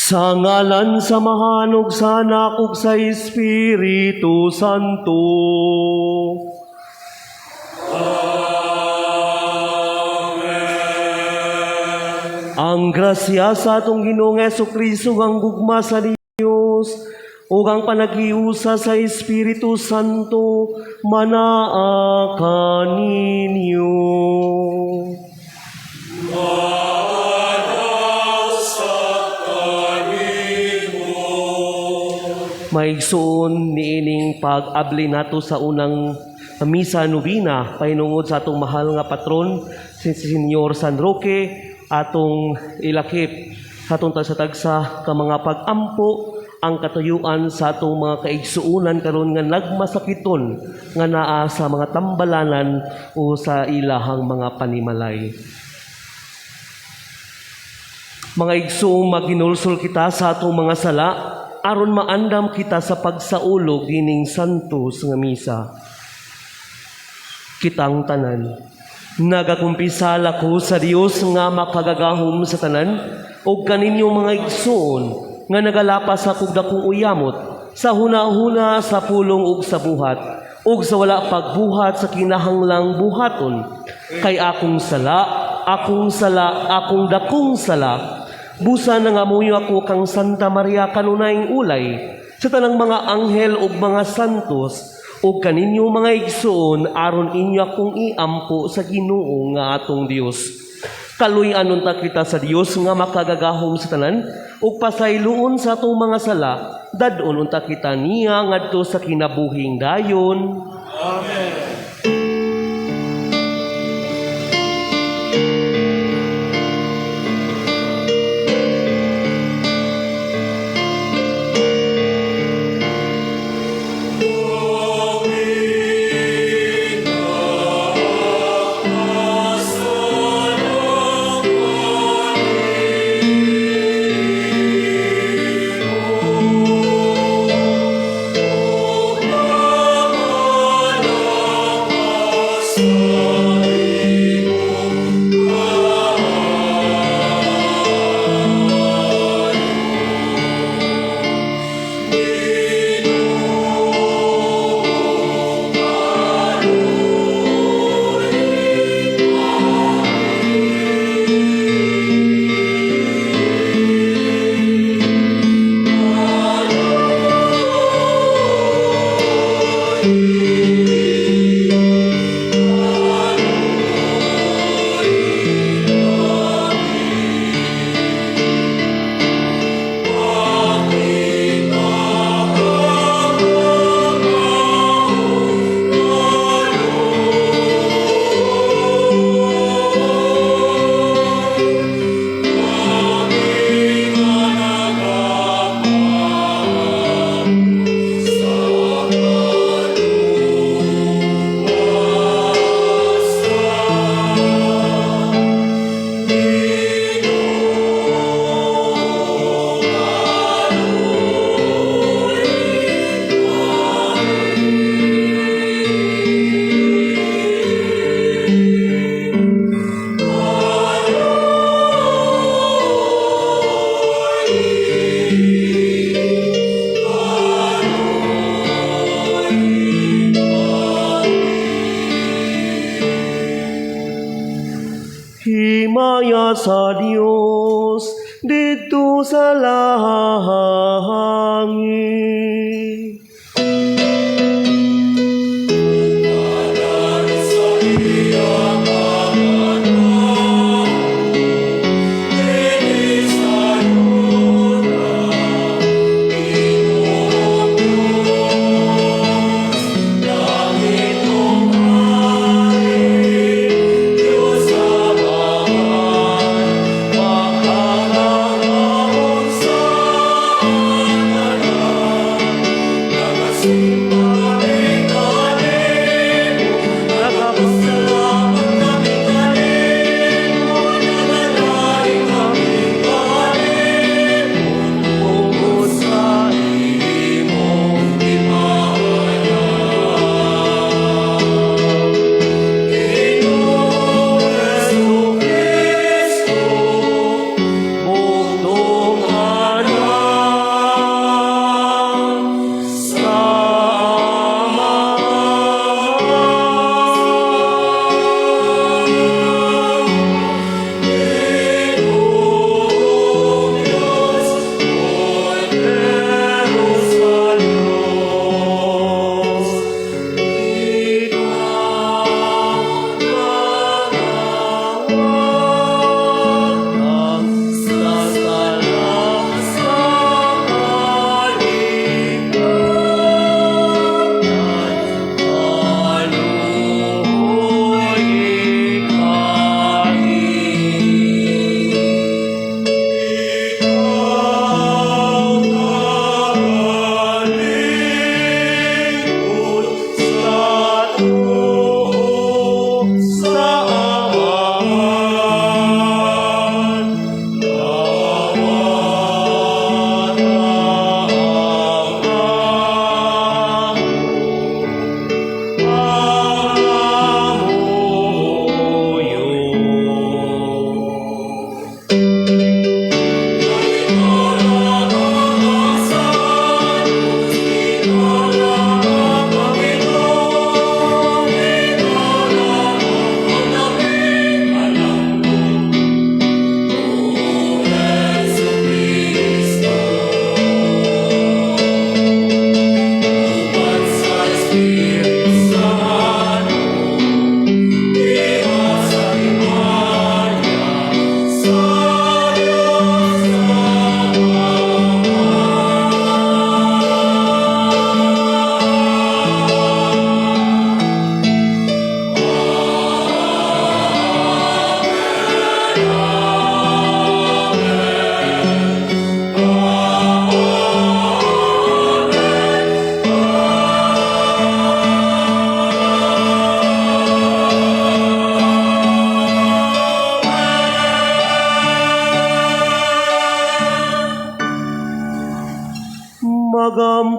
Sa ngalan sa Amahan ug sa Anak ug sa Espiritu Santo. Ang grasya sa atong Ginoong Kristo, ang gugma sa Dios ug ang panaghiusa sa Espiritu Santo manaa kaninyo. Maigsoon, niining pag-abli nato sa unang misa nobina pahinungod sa atong mahal nga patron si Senyor San Roque, atong ilakip sa atong tagsa-tagsa ka mga pag-ampo ang katuyuan sa atong mga kaigsuonan karon nga nagmasakiton nga naa sa mga tambalanan o sa ilahang mga panimalay. Mga igsoong, maginulsol kita sa atong mga sala aron maandam kita sa pagsaulog ining santos nga misa. Kitang tanan, nagakumpisal ako sa Dios nga makagagahom sa tanan ug kaninyo, mga igsoon, nga nagalapas ako dakong uyamot sa huna-huna, sa pulong ug sa buhat ug sa wala pagbuhat sa kinahanglang buhaton, kay akong sala, akong sala, akong dakong sala. Busa nangamuyo ako kang Santa Maria, kanunayng ulay, sa Sa tanang mga anghel ug mga santos, ug kaninyo, mga igsoon, aron inyo akong iampo sa Ginoo nga atong Dios. Kaluy-an unta kita sa Dios nga makagagahom sa tanan ug pasayloon sa atong mga sala, dad-on unta kita niya ngadto sa kinabuhing dayon. Amen. Himaya sa Dios didto sa langit. Tungod sa imong Ginoong Hesus Kristo, Bugtong anak sa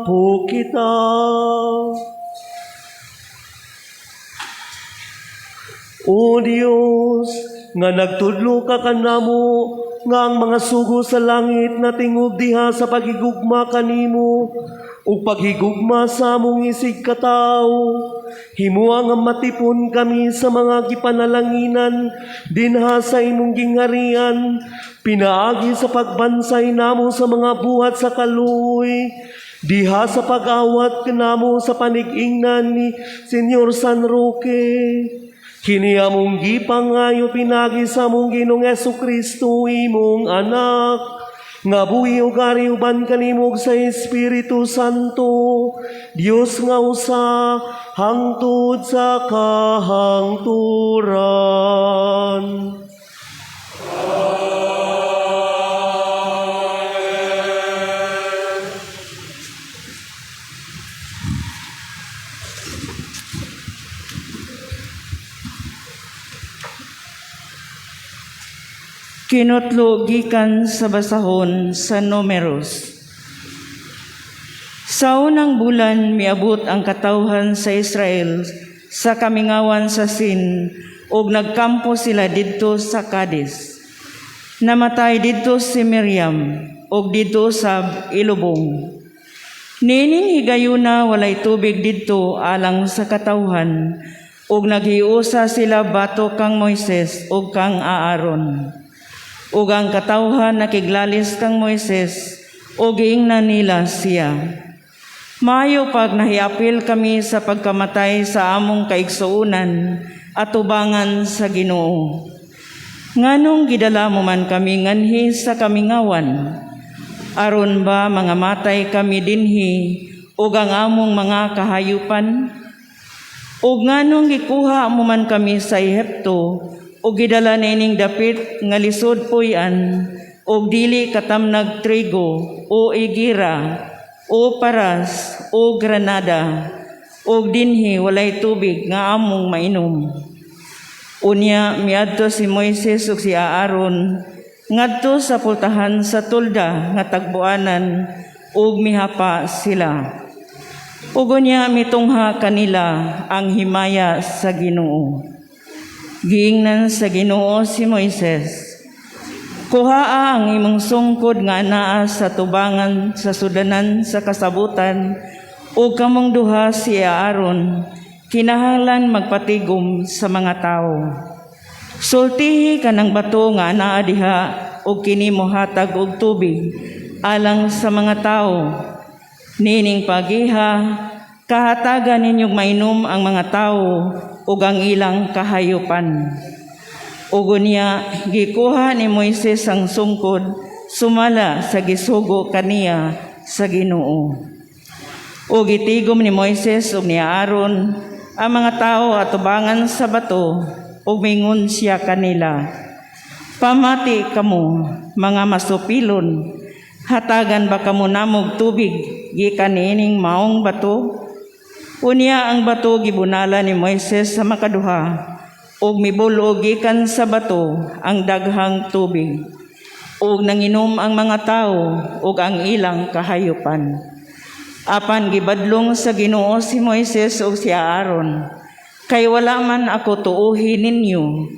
Mag-ampo kita. O Dios, nga nagtudlo ka kanamo nga ang mga sugo sa langit natingob diha sa paghigugma kanimo ug paghigugma sa among isig katawo. Himoa nga matipon kami sa mga gipanalanginan dinha sa imong gingharian, pinaagi sa pagbansay namo sa mga buhat sa kaluoy, diha sa pag-awat namo sa panig-ingnan ni Senyor San Roque. Kini among gipangayo pinaagi sa among Ginoong Kristo, imong anak, nga buhi ug ari uban kanimo sa Espiritu Santo, Dios nga usa, hangtod sa kahangturan. Kinutlo gikan sa basahon sa Numeros. Sa unang bulan miabot ang katawhan sa Israel sa kamingawan sa Sin ug nagkampo sila didto sa Kades. Namatay didto si Miriam ug didto sa ilubong. Niining higayuna walay tubig didto alang sa katawhan ug naghiusa sila batok kang Moises ug kang Aaron. Ug ang katawhan nakiglalis kang Moises ug giingnan nila siya: "Maayo pag nahiapil kami sa pagkamatay sa among kaigsuonan atubangan sa Ginoo. Nganong gidala mo man kami nganhi sa kamingawan? Aron ba mga matay kami dinhi ug ang among mga kahayupan? Ug nganong gikuha mo man kami sa Ehipto ug gidala niining dapit nga lisod puy-an ug dili katamnag trigo o igira o paras o granada, ug dinhi walay tubig nga among mainom?" Unya miadto si Moises ug si Aaron ngadto sa pultahan sa tolda nga tagbuanan ug mihapa sila. Ug unya mitungha kanila ang himaya sa Ginoo. Giingnan sa Ginoo si Moises, "Kuhaa ang imong sungkod nga anaa sa tubangan sa sudanan sa kasabutan, ug kamong duha si Aaron kinahanglan magpatigom sa mga tawo. Sultihi kanang bato nga anaa diha ug kini mohatag og tubig alang sa mga tawo. Niining pagiha kahatagan ninyong mainom ang mga tawo ug ang ilang kahayupan." Ug unya gikuha ni Moises ang sungkod sumala sa gisugo kaniya sa Ginoo. Ug gitigom ni Moises ug ni Aaron ang mga tawo atubangan sa bato ug mingon siya kanila, "Pamati kamo, mga masupilon, hatagan ba kamo namog tubig gikan niining maong bato?" Unya ang bato gibunala ni Moises sa makaduha ug mibul-og gikan sa bato ang daghang tubig, ug nanginom ang mga tawo ug ang ilang kahayupan. Apan gibadlong sa Ginoo si Moises ug si Aaron, "Kay wala man ako tuohi ninyo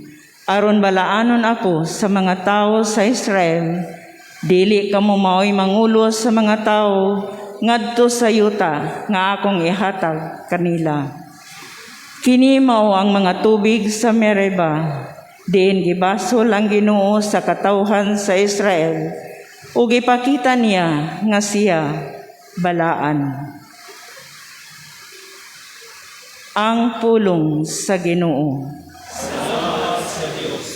aron balaanon ako sa mga tawo sa Israel. Dili kamo maoy mangulo sa mga tawo ngadto sa yuta nga akong ihatag kanila." Kini mao ang mga tubig sa Meriba, diin gibasol ang Ginoo sa katawhan sa Israel ug gipakita niya nga siya balaan. Ang pulong sa Ginoo. Salamat sa Dios.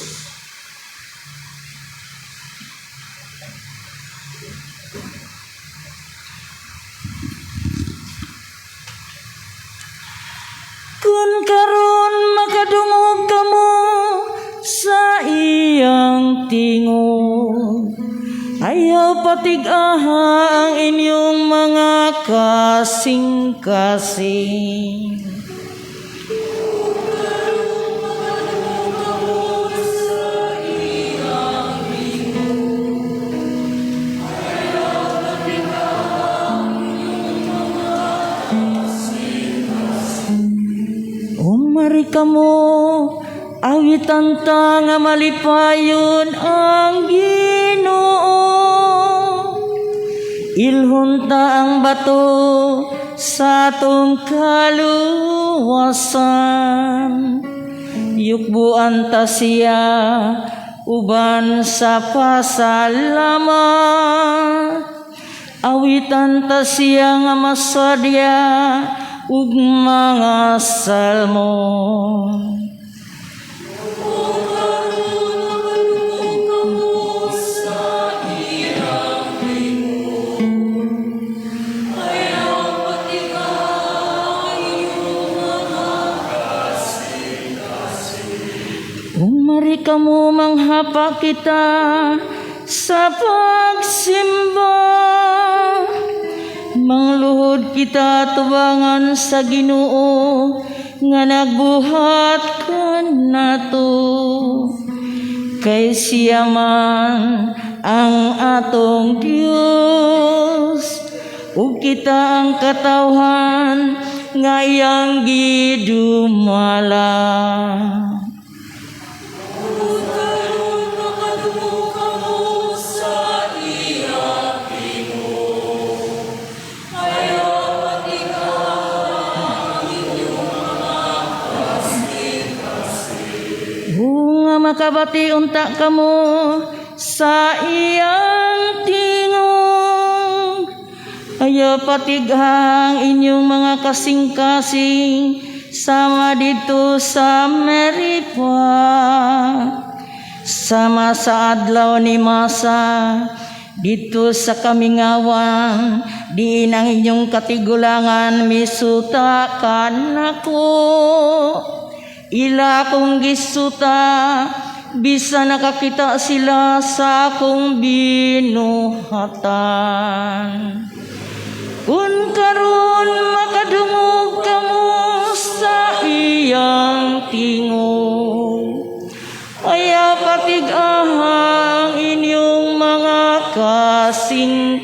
Kun karon makadungog kamo sa iyang tingog, ayaw patig-aha ang inyong mga kasing-kasing. Umari kamo, awitan ta nga malipayon ang Ginoo. Ilhon ta ang bato sa atong kaluwasan. Yukbuan ta siya uban sa pasalamat. Awitan ta siya nga masadya ug mga salmo. Umari kamo, manghapa kita sa pagsimba. Mangluhod kita tubangan sa Ginoo nga nagbuhat kanato. Kay siya man ang atong Dios ug kita ang katawhan nga iyang gidumala. Nga makabati unta kamo sa iyang tingog. Ayaw patig-aha ang inyong mga kasing-kasing sama didto sa Meriba. Sama sa adlaw ni Masa didto sa kamingawan, diin ang inyong katigulangan misuta kanako. Ila akong gisuta, bisan nakakita sila sa akong binuhatan. Kung karon makadungog kamo sa iyang tingog, ayaw patig-aha ang inyong mga kasing-kasing.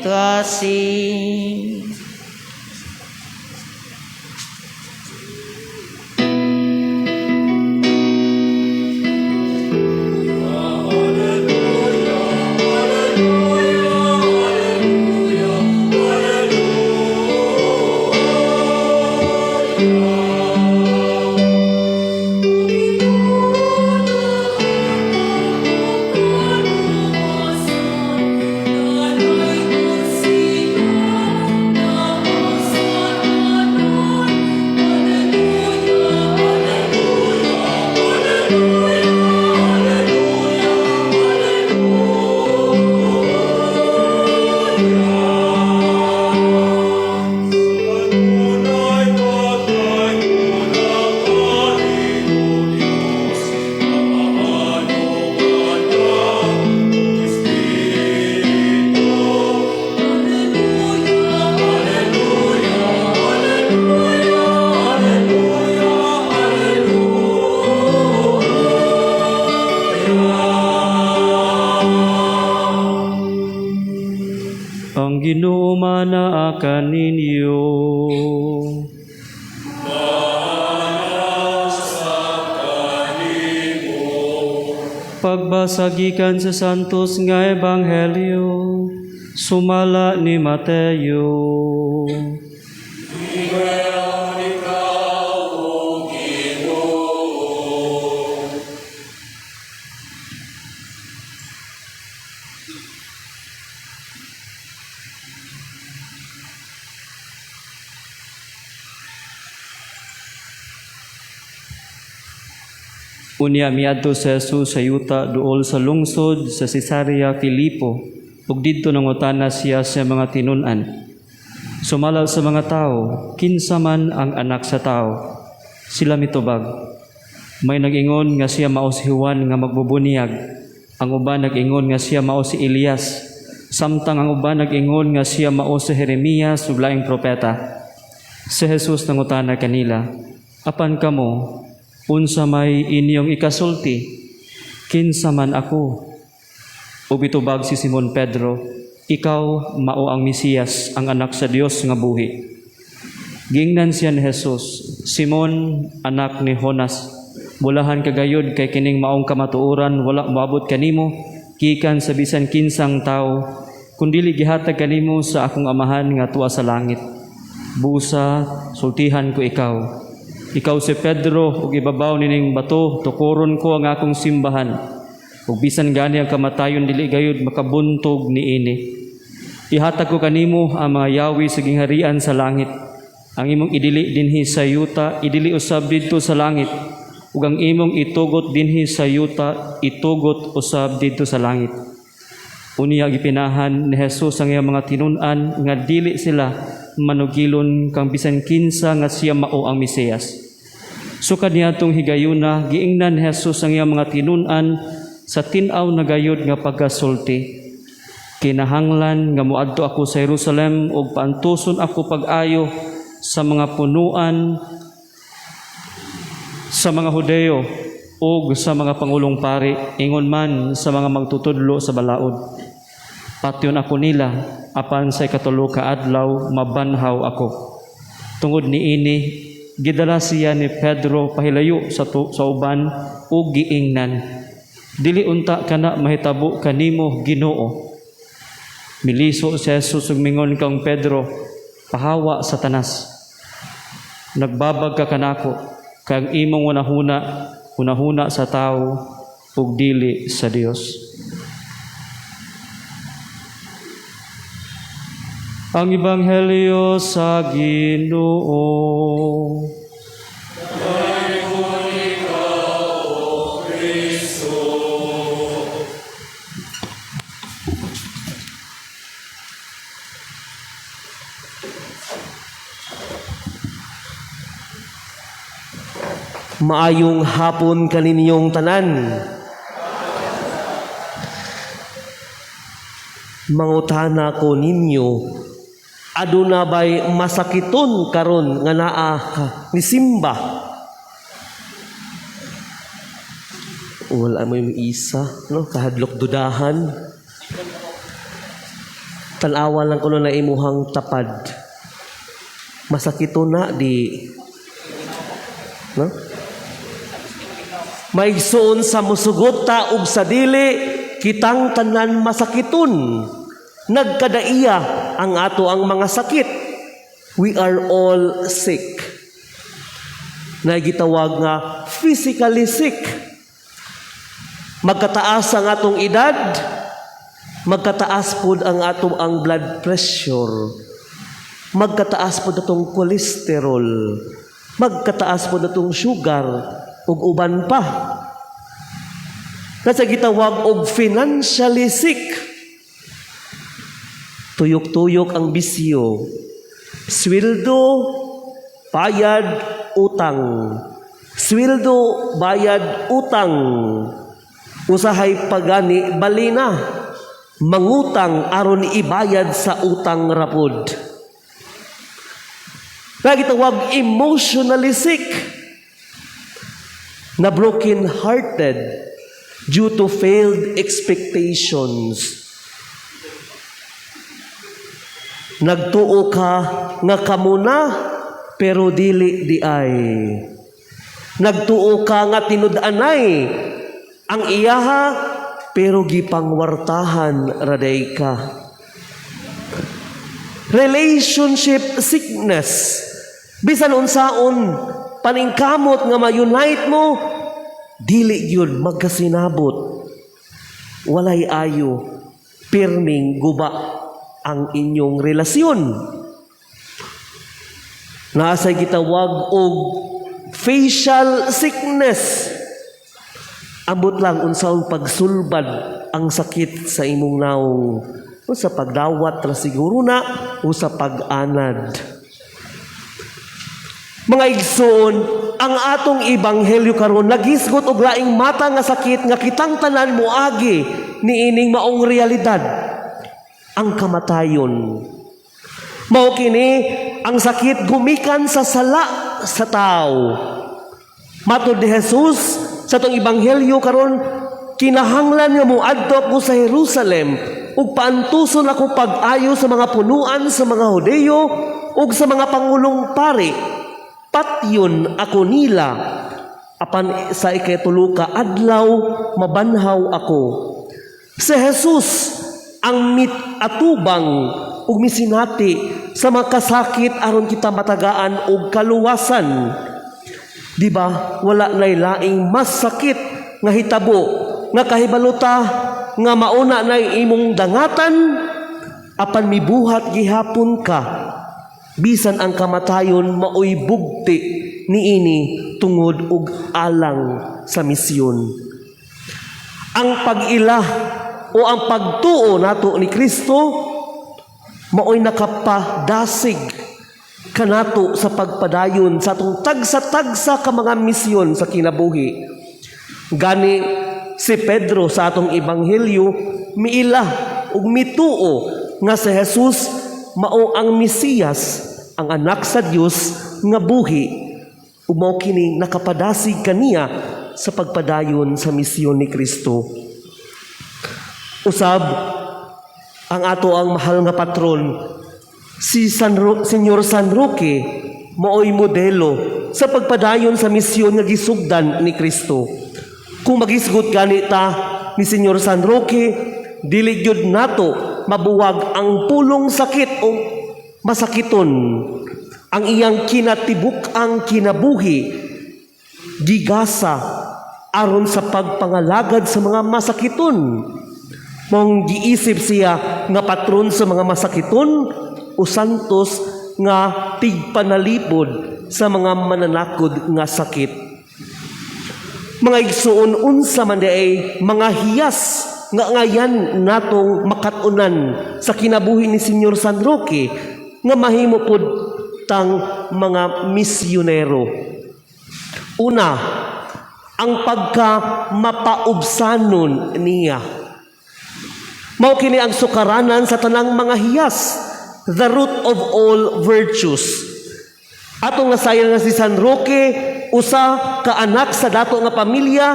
Ang Ginoo manaa kaninyo. Pagbasa gikan sa Santos nga Ebanghelyo sumala ni Mateo. Unya miadto si Jesus sa yuta duol sa lungsod sa Cesarea Filipo ug didto nangutana siya sa mga tinun-an. Sumala sa mga tao, kinsa man ang Anak sa Tao? Sila mitubag. May nag-ingon nga siya mao si Juan nga magbubuniyag. Ang uban nag-ingon nga siya mao si Elias. Samtang ang uban nag-ingon nga siya mao si Jeremias ug laing propeta. Si Jesus nangutana kanila, "Apan kamo, unsa may inyong ikasulti? Kinsa man ako?" Ug mitubag si Simon Pedro, "Ikaw mao ang Mesiyas, ang Anak sa Dios nga buhi." Gingnan siya ni Jesus, "Simon, anak ni Jonas, bulahan ka gayod kay kining maong kamatuoran wala moabot kanimo gikan sa bisan kinsang tawo, kundili gihatag kanimo sa akong Amahan nga tuwa sa langit. Busa, sultihan ko ikaw. Ikaw si Pedro, ug ibabaw nining bato tukoron ko ang akong simbahan. Ug bisan gani ang kamatayon dili gayud makabuntog niini. Ihatag ko kanimo ang mga yawi sa gingharian sa langit. Ang imong idili dinhi sa yuta, idili usab didto sa langit. Ug ang imong itugot dinhi sa yuta, itugot usab didto sa langit." Unya gipinahan ni Jesus ang iyang mga tinun-an nga dili sila manugilon kang bisan kinsa nga siya mao ang Mesiyas. Sukad niadtong higayuna, giingnan ni Jesus ang iyang mga tinun-an sa tin-aw na gayud nga pagkasulti: "Kinahanglan nga moadto ako sa Jerusalem ug paantuson ako pag-ayo sa mga punuan sa mga Hudeo ug sa mga pangulong pari, ingon man sa mga magtutudlo sa balaod. Patyon ako nila, apan sa ikatulo ka adlaw mabanhaw ako." Tungod niini, gidala siya ni Pedro pahilayo sa uban ug giingnan, "Dili unta kana mahitabo kanimo, Ginoo." Miliso si Jesus ug mingon kang Pedro, "Pahawa, Satanas. Nagbabag ka kanako, kay ang imong hunahuna, hunahuna sa tao ug dili sa Dios." Ang Ebanghelyo sa Ginoo. Maayong hapon kaninyong tanan. Mangutana ko ninyo, aduna bay masakiton karon nga naa ka ni simba? Wala mo yung isa, no? Kahadlok dudahan. Tan-awa lang kuno na imuhang tapad. Masakiton na di, no? Maigsoon sa musugot ta ug sa dili, kitang tanan masakiton. Nagkadaiya ang ato ang mga sakit. We are all sick. Nagitawag nga physically sick. Magkataas ang atong edad, magkataas pod ang atong ang blood pressure, magkataas pod atong cholesterol, magkataas pod atong sugar, ug uban pa. Nasa gitawag og financially sick. Tuyok-tuyok ang bisyo. Sweldo, bayad, utang. Sweldo, bayad, utang. Usahay pagani, balina. Mangutang aron ibayad sa utang rapod. Nagitawag emotionally sick, na broken hearted due to failed expectations. Nagtuo ka nga kamo na, pero dili di ay. Nagtuo ka nga tinud-anay ang iyaha, pero gipangwartahan ra diay ka. Relationship sickness. Bisan unsaon paningkamot nga ma-unite mo, dili gyud magkasinabot. Walay ayo, pirming guba ang inyong relasyon. Naa say gitawag og facial sickness. Ambot lang unsaon pagsulbad ang sakit sa imong nawong. O sa pagdawat ra siguro na o sa pag-anad. Mga igsoon, ang atong ebanghelyo karon nagisgot og laing mata nga sakit nga kitang tanan moagi niining maong realidad, ang kamatayon. Mao kini ang sakit gumikan sa sala sa tao. Matod ni Jesus sa atong ebanghelyo karon, kinahanglan nga moadto ako sa Jerusalem ug paantuson ako pag-ayo sa mga punuan sa mga Hudeyo ug sa mga pangulong pari. Patyon ako nila, apan sa ikatulo ka adlaw mabanhaw ako." Si Jesus ang mit atubang ug misinati sa makasakit aron kita matagaan og kaluwasan. Di ba wala nay laing mas sakit nga hitabo nga kahibalo ta nga mauna nay imong dangatan, apan mibuhat gihapon ka bisan ang kamatayon maoy bugti niini tungod og alang sa misyon? Ang pag-ila o ang pagtuo nato ni Kristo maoy nakapadasig kanato sa pagpadayon sa atong tagsa-tagsa ka mga misyon sa kinabuhi. Gani si Pedro sa atong ebanghelyo miila ug mituo nga si Jesus mao ang Mesiyas, ang anak sa Dios nga buhi, ug mao kini nakapadasig kaniya sa pagpadayon sa misyon ni Kristo. Usab ang ato ang mahal nga patron si Senyor San Roque maoy modelo sa pagpadayon sa misyon nga gisugdan ni Kristo. Kung magisgot gani ta ni Senyor San Roque, dili gyud nato mabuwag ang pulong sakit o masakiton. Ang iyang kinatibuk-ang kinabuhi gigasa aron sa pagpangalagad sa mga masakiton. Mong giisip siya nga patron sa mga masakiton o santos nga tigpanalipod sa mga mananakod nga sakit. Mga igsuon, unsa man diay mga hiyas nga angayan natong makat-unan sa kinabuhi ni Senyor San Roque nga mahimo pod tang mga misyonero? Una, ang pagka mapaubsanon niya. Mao kini ang sukaranan sa tanang mga hiyas, the root of all virtues. Atong nasayan nga si San Roque, usa ka anak sa dato nga pamilya,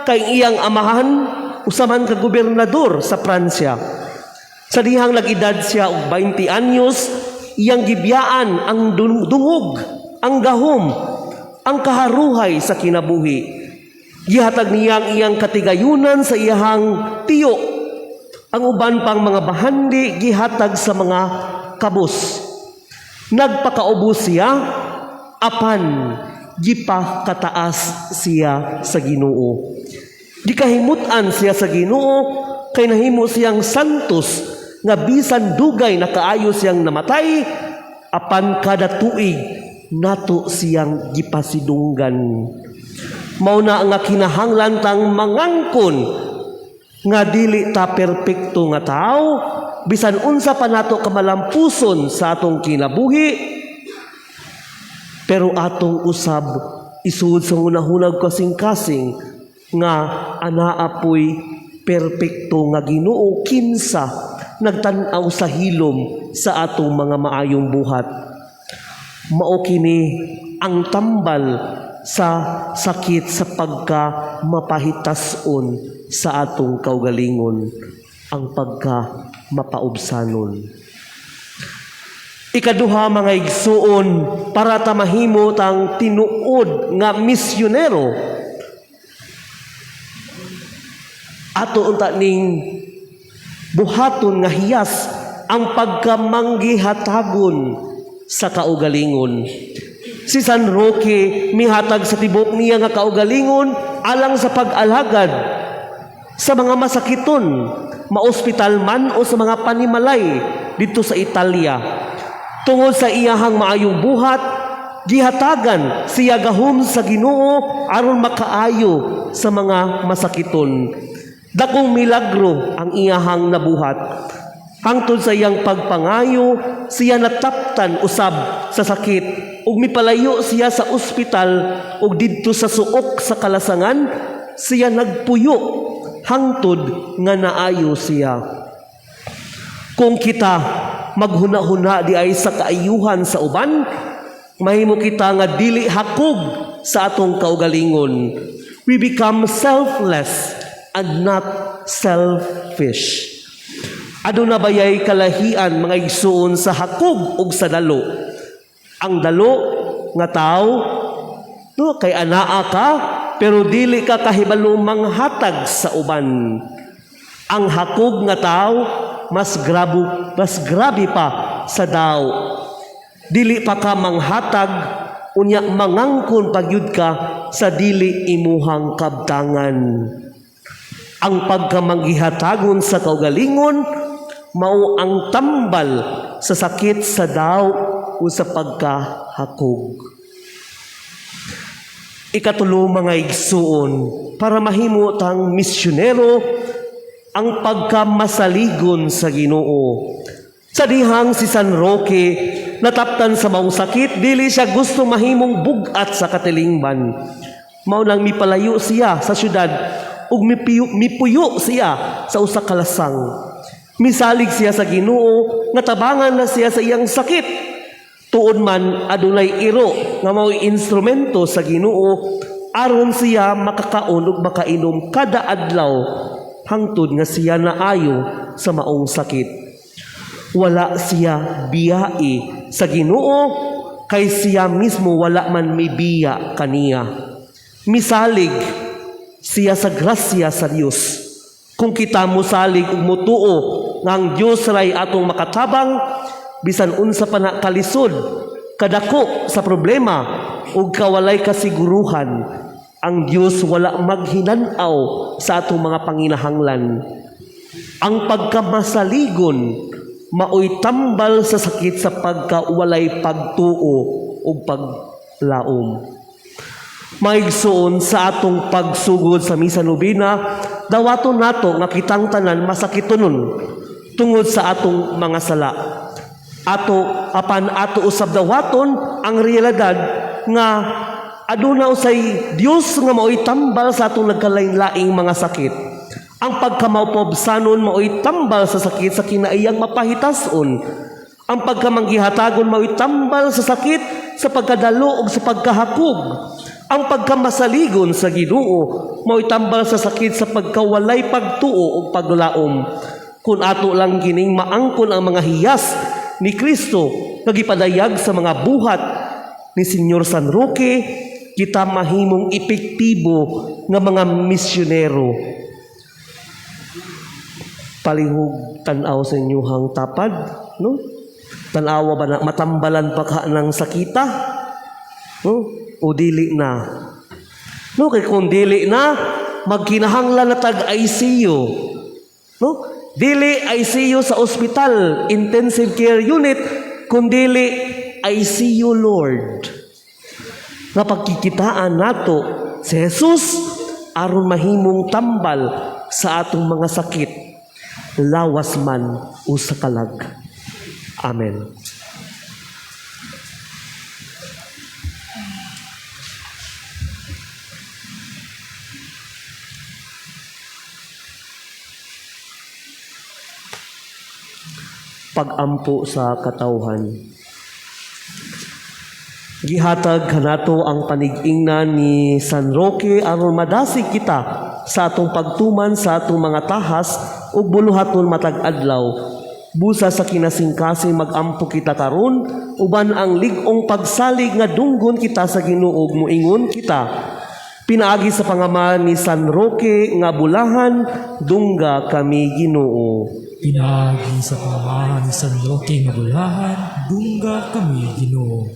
kay iyang amahan usa man ka gobernador sa Pransya. Sa dihang nag-edad siya og 20 anyos, iyang gibiyaan ang dungog, ang gahom, ang kaharuhay sa kinabuhi. Gihatag niya ang iyang katigayunan sa iyahang tiyo. Ang uban pang mga bahandi gihatag sa mga kabus. Nagpakaubos siya, apan gipakataas siya sa Ginoo. Gikahimut-an siya sa Ginoo kay nahimo siyang santos nga bisan dugay na kaayo siyang namatay, apan kada tuig nato siyang gipasidunggan. Mao na nga kinahanglan tang mangangkon nga dili ta perpekto nga tao, bisan unsa pa nato kamalampuson sa atong kinabuhi, pero atong usab isud sa hunahunag kasing-kasing nga anaa poy perpekto nga Ginoo kinsa nagtan-aw sa hilom sa atong mga maayong buhat. Mao kini ang tambal sa sakit sa pagka mapahitason sa atong kaugalingon, ang pagka mapaubsanon. Ikaduha, mga igsuon, para ta mahimo tang tinuod nga misyonero, ato unta ning buhaton nga hiyas ang pagkamanggihatagon sa kaugalingon. Si San Roque mihatag sa tibok niya nga kaugalingon alang sa pag-alagad sa mga masakiton, maospital man o sa mga panimalay dito sa Italia. Tungod sa iyahang maayong buhat, gihatagan siya gahom sa Ginoo aron makaayo sa mga masakiton. Dakong milagro ang iyahang nabuhat. Hangtod sa iyang pagpangayo, siya nataptan usab sa sakit ug mipalayo siya sa ospital ug didto sa suok sa kalasangan siya nagpuyo hangtod nga naayo siya. Kung kita maghuna-huna di ay sa kaayuhan sa uban, mahimo kita nga dili hakog sa atong kaugalingon. We become selfless and not selfish. Aduna bayay kalahian, mga igsuon, sa hakog ug sa dalo? Ang dalo nga tao? No, kay anaa ka pero dili ka kahibalo manghatag sa uban. Ang hakog nga tao mas grabe pa sa daw. Dili pa ka manghatag, unya mangangkon pagyud ka sa dili imuhang kabtangan. Ang pagkamanggihatagon sa kaugalingon mao ang tambal sa sakit sa daw o sa pagkahakog. Ikatulo, mga igsuon, para mahimo tang misyonero, ang pagkamasaligon sa Ginoo. Sa dihang si San Roque nataptan sa maong sakit, dili siya gusto mahimong bugat sa katilingban. Mao nang mipalayo siya sa syudad ug mipuyo siya sa usa ka lasang. Misalig siya sa Ginoo nga tabangan na siya sa iyang sakit. Tuod man adunay iro nga mao'y instrumento sa Ginoo aron siya makakaon ug makainom kada adlaw hangtod nga siya naayo sa maong sakit. Wala siya biyai sa Ginoo kay siya mismo wala man mibiya kaniya. Misalig siya sa grasya sa Dios. Kung kita mosalig ug motuo nga ang Dios ray atong makatabang bisan unsa pa na kalisod, kadako sa problema ug kawalay kasiguruhan, ang Dios wala maghinan-aw sa atong mga panginahanglan. Ang pagkamasaligon maoy tambal sa sakit sa pagkawalay pagtuo ug paglaom. Maigsoon, sa atong pagsugod sa misa nobena, dawaton nato nga kitang tanan masakitonon tungod sa atong mga sala. Ato apan ato usab dawaton ang realidad nga aduna usay Dios nga maoy tambal sa atong nagkalain-laing mga sakit. Ang pagkamaupobsanon maoy tambal sa sakit sa kinaiyang mapahitason. Ang pagkamanggihatagon maoy tambal sa sakit sa pagkadalo ug sa pagkahakog. Ang pagkamasaligon sa Ginoo maoy tambal sa sakit sa pagkawalay pagtuo ug paglaom. Kung ato lang kining maangkon ang mga hiyas ni Kristo nga gipadayag sa mga buhat ni Senyor San Roque, kita mahimong epektibo nga mga misyonero. Palihog tan-aw sa inyuhang tapad, no? Tan-awa ba na matambalan pa ka ng sakita? No? O dili na? No, kay kung dili na, magkinahanglan na tag ICU. No? Dili ICU sa ospital, intensive care unit, kundili ICU Lord. Nga pagkikitaan nato si Jesus aron mahimong tambal sa atong mga sakit, lawas man o sa kalag. Amen. Pagampo sa katawhan. Gihatag kanato ang panig-ingnan ni San Roque aron madasig kita sa atong pagtuman sa atong mga tahas ug buluhaton matag adlaw. Busa sa kinasingkasing magampo kita karon uban ang lig-ong pagsalig nga dunggon kita sa Ginoo ug moingon kita. Pinaagi sa pangama ni San Roque nga bulahan, dungga kami Ginoo. Pinaagi sa pangamahan ni San Roque nga bulahan, dungga kami Ginoo.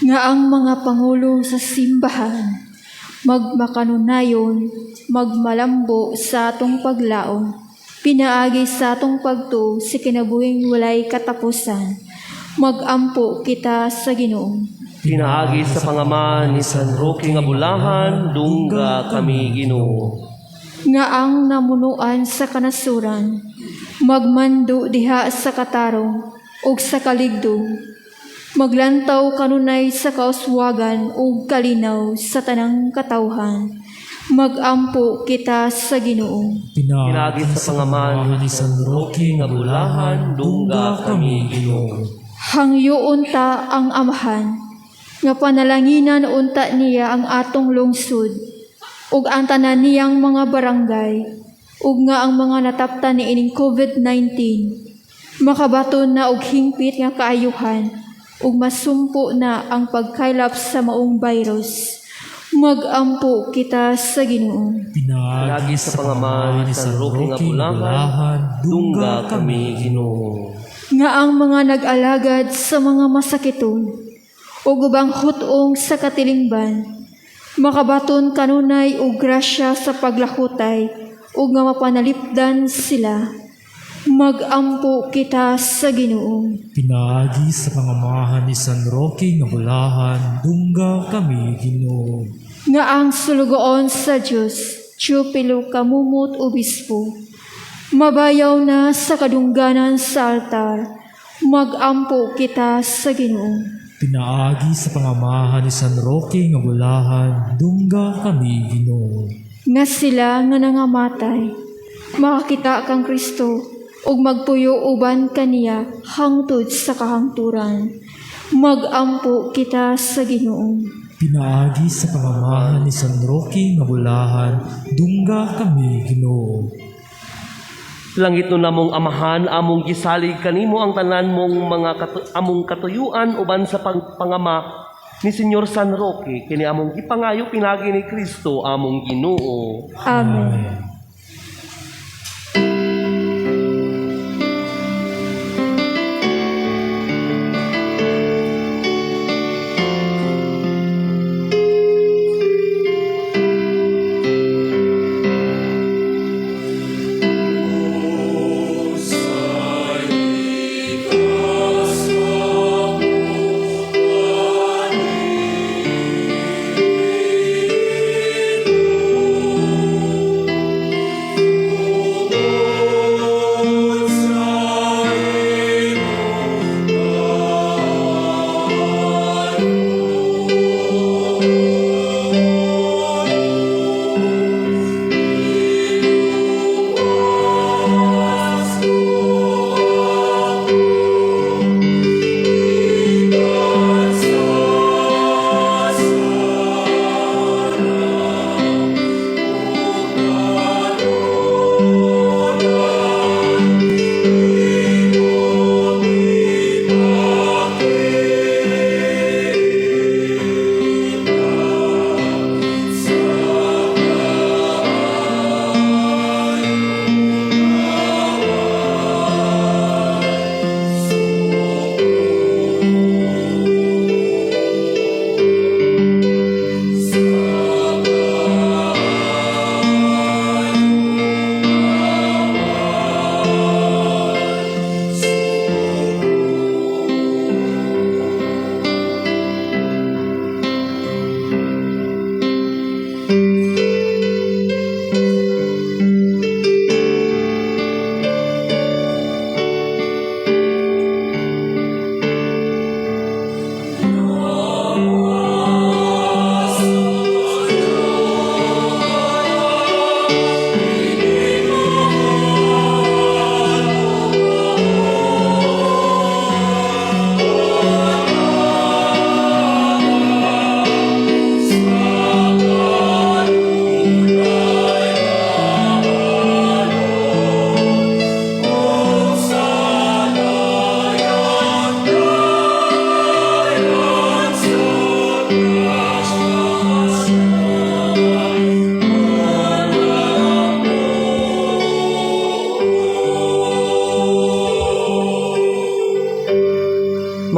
Nga ang mga pangulo sa simbahan magmakanunayon, magmalambo sa atong paglaom, pinaagi sa atong pagtuo sa kinabuhing walay katapusan. Magampo kita sa Ginoo. Pinaagi sa pangama ni San Roque nga bulahan, dungga kami Ginoo. Nga ang namunuan sa kanasuran magmando diha sa katarong ug sa kaligdong, maglantaw kanunay sa kauswagan ug kalinaw sa tanang katawhan. Magampo kita sa Ginoo. Pinaagi sa pangamahan ni San Roque nga bulahan, dungga kami Ginoo. Hangyoon ta ang Amahan nga panalanginan unta niya ang atong lungsod ug ang tanan niyang mga barangay, ug nga ang mga nataptan niining COVID-19 makabaton na og hingpit nga kaayuhan ug masumpo na ang pagkaylap sa maong virus. Magampo kita sa Ginoo. Pinaagi sa pangamahan ni San Roque nga bulahan, dungga kami, Ginoo. Nga ang mga nag-alagad sa mga masakiton ug ubang hut-ong sa katilingban makabaton kanunay og grasya sa paglakutay ug nga mapanalipdan sila. Magampo kita sa Ginoo. Pinaagi sa pangamahan ni San Roque nga bulahan, dungga kami, Ginoo. Nga ang sulugoon sa Dios, Teofilo Camomot Obispo, mabayaw na sa kadungganan sa altar. Magampo kita sa Ginoo. Pinaagi sa pangamahan ni San Roque nga bulahan, dungga kami, Ginoo. Nga sila nga nangamatay makakita kang Kristo ug magpuyo uban kaniya hangtod sa kahangturan. Magampo kita sa Ginoo. Pinaagi sa pangamahan ni San Roque nga bulahan, dungga kami, Ginoo. Langit no namong Amahan, among gisalig kanimo ang tanan mong mga among katuyuan uban sa pangama ni Senyor San Roque, kini among gipangayo pinagi ni Kristo among Ginoo. Amen.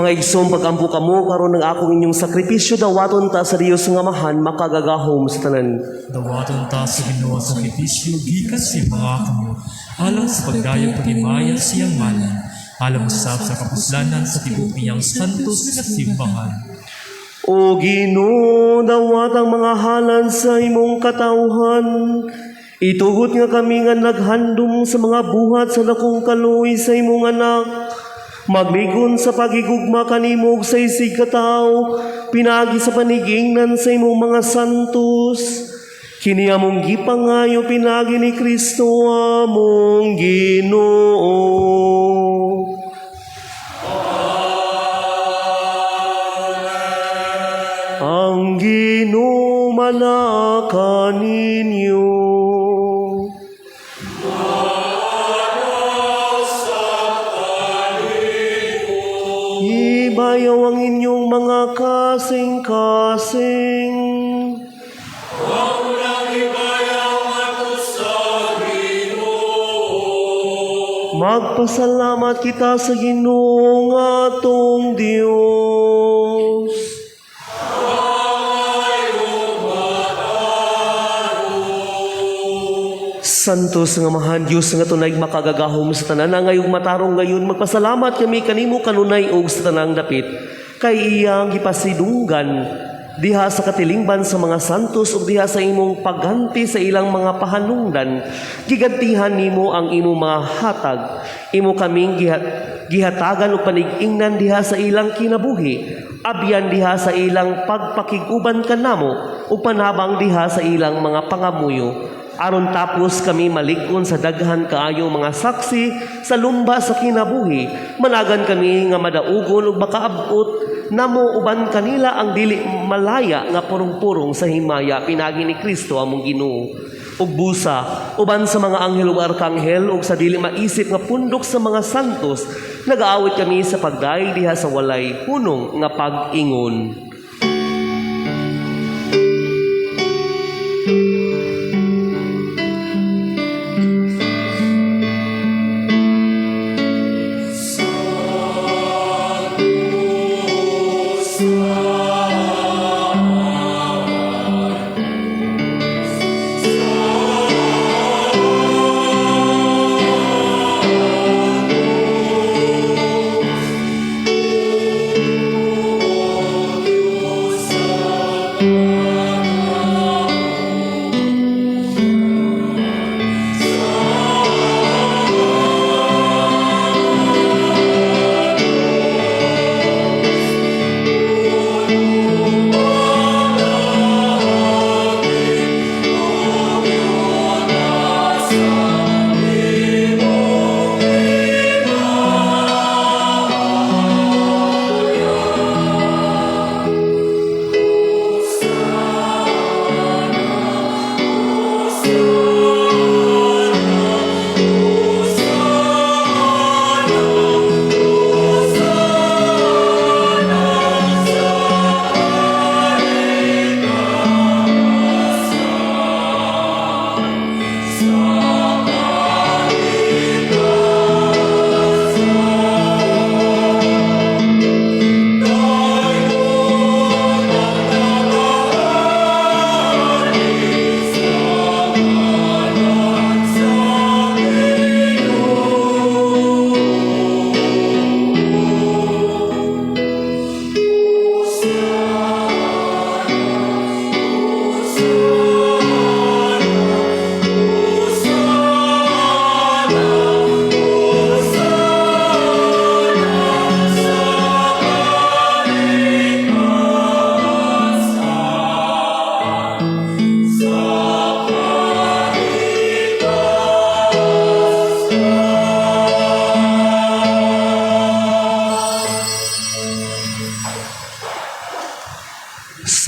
Mga igsoon, pagampo kamo karon ng akong inyong sakripisyo, dawaton ta sa Dios nga Amahan makagagahom sa tanan. Dawaton ta sa Ginoo ang sakripisyo gikan sa mga kamot, alang sa pagdayong paghimaya sa iyang ngalan, alang usab sa kapuslanan sa tibuok niyang santos nga simbahan. O Ginoo, dawat ang mga halan sa imong katawhan. Itugot nga kami nga naghandom sa mga buhat sa dakong kaluoy sa imong anak. Magligon sa pagigugma kanimo ug sa isig katawo, pinaagi sa panigingnan sa imong mga santos. Kini among gipangayo pinaagi ni Kristo among Ginoo. Ang Ginoo manaka ninyo. Ibayaw ang inyong mga kasing-kasing. Magpasalamat kita sa Ginoo nga atong Dios. Santos nga Amahan Dios nga tunay makagagahom sa tanan nga ngayong matarong ngayon, magpasalamat kami kanimo kanunay ug sa tanang dapit, kay iyang gipasidunggan diha sa katilingban sa mga santos ug diha sa imong pagganti sa ilang mga pahanungdan, gigantihan nimo ang imong mga hatag. Imo kaming gihatagan og panig-ingnan diha sa ilang kinabuhi, abyan diha sa ilang pagpakig-uban kanamo ug panabang diha sa ilang mga pangamuyo, aron tapos kami malig-on sa daghan kaayo mga saksi sa lumba sa kinabuhi, managan kami nga madaugon ug makaabot namo uban kanila ang dili malaya nga purong-purong sa himaya, pinagi ni Kristo among Ginoo. Ug busa uban sa mga anghel ug arkanghel ug sa dili maisip nga pundok sa mga santos, nagaawit kami sa pagdayeg diha sa walay hunong nga pag-ingon.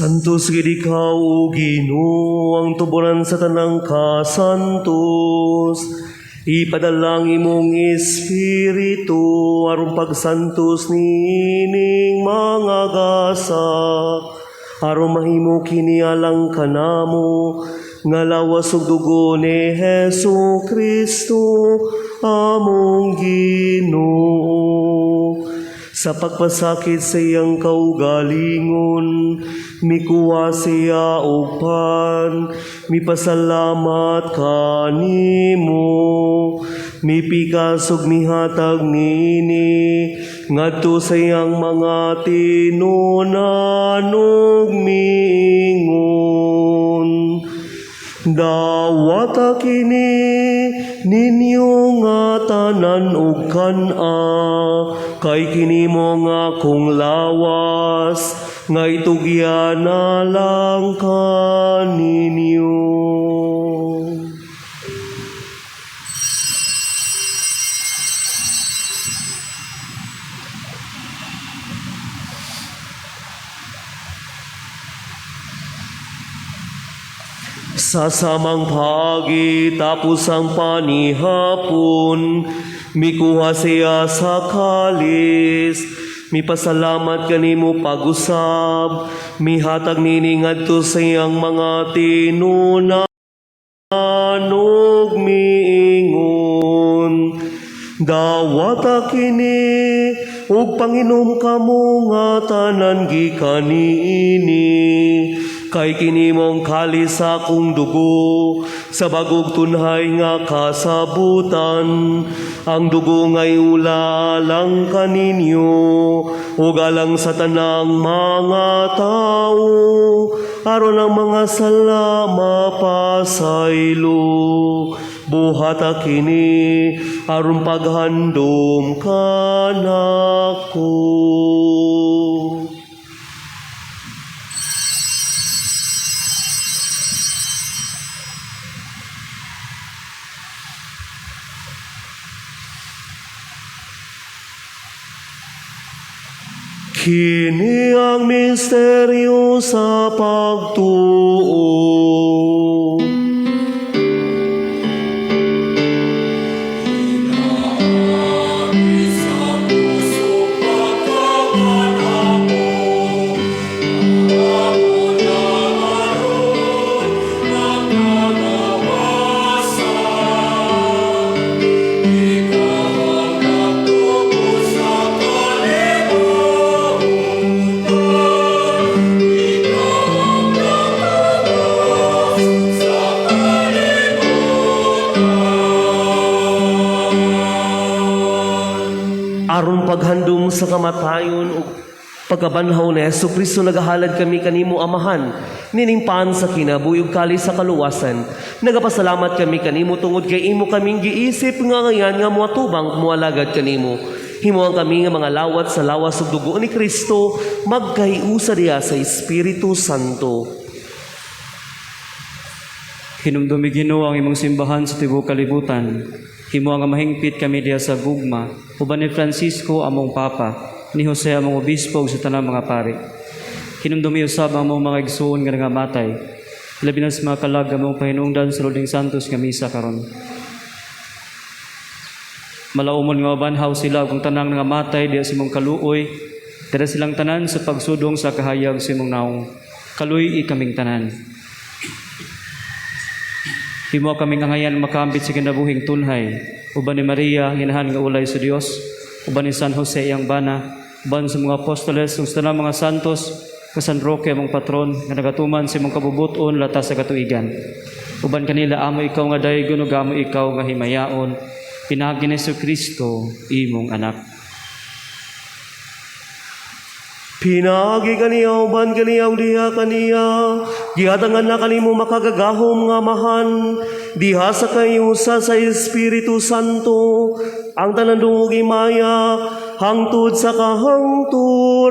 Santos gid ikaw, O Ginoo, ang tuboran sa tanang kasantos. Ipadala ang imong Espiritu aron pagsantos niining mga gasa, aron mahimo kini alang kanamo nga lawas ug dugo ni Hesus Kristo among Ginoo. Sa pagpasakit sa iyang kaugalingon, mikuha siya og pan, mipasalamat kanimo, mipikas ug mihatag niini ngadto sa iyang mga tinunan ug miingon: "Dawata kini ninyo nga tanan ug kan-a, kay kini mao ang akong lawas nga itugyan alang kaninyo." Sa samang paagi, tapos ang panihapon, mikuha siya sa kalis, Mipasalamat kanimo pag-usab, mihatag nini ngadto sa iyang mga tinunan ug miingon, "Dawata kini ug panginom kamo nga tanan gikan niini, kay kini mao ang kalis sa akong dugo sa bag-ong tunhay nga kasabutan, ang dugo nga iula alang kaninyo ug alang sa tanang mga tawo aron ang mga sala mapasaylo. Buhata kini aron paghandom kanako." Kini ang misteryo sa pagtuo. Aron paghandom sa kamatayon ug pagkabanhaw ni Hesus Kristo, nagahalad kami kanimo, Amahan, nining pan sa kinabuhi ug kalis sa kaluwasan. Nagapasalamat kami kanimo tungod kay imo kaming giisip nga ngayan nga moatubang moalagad kanimo. Himuan kami nga mga lawat sa lawas ug dugo ni Kristo, magkahiusa diha sa Espiritu Santo. Hinumdumi, Ginoo, ang imong simbahan sa tibuok kalibutan. Himoa nga mahingpit kami diha sa gugma uban ni Francisco among Papa, ni Jose among obispo ug sa tanang mga pari. Hinumdumi usab ang among mga igsuon nga nangamatay, labi na sa mga kalag among pahinungdan sa Lording Santos nga misa karon. Malaumon nga mabanhaw sila ug ang tanang nangamatay diha sa imong kaluoy, dira silang tanan sa pagsudong sa kahayag sa imong naong. Kaluy-i kaming tanan. Himoa kaming angayan makambit sa kinabuhing tunhay uban ni Maria, Inahan nga ulay sa Dios, uban ni San Jose iyang bana, uban sa mga apostoles ug sa tanang mga santos, ka San Roque among patron nga nagatuman sa imong kabubut-on latas sa katuigan. Uban kanila amo ikaw nga daygon ug amo ikaw nga himayaon pinaagi ni Kristo imong anak. Pinaagi kaniya, uban kaniya, ug diha kaniya, gihatangan na kanimo makagagahom nga Amahan, diha sa kahiusa sa Espiritu Santo, ang tanan dungog himaya, hangtod sa kahangturan.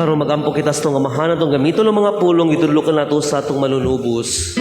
Karon magampo kita sa atong Amahan atong gamiton ang mga pulong gitudlo nato sa atong Manunubos.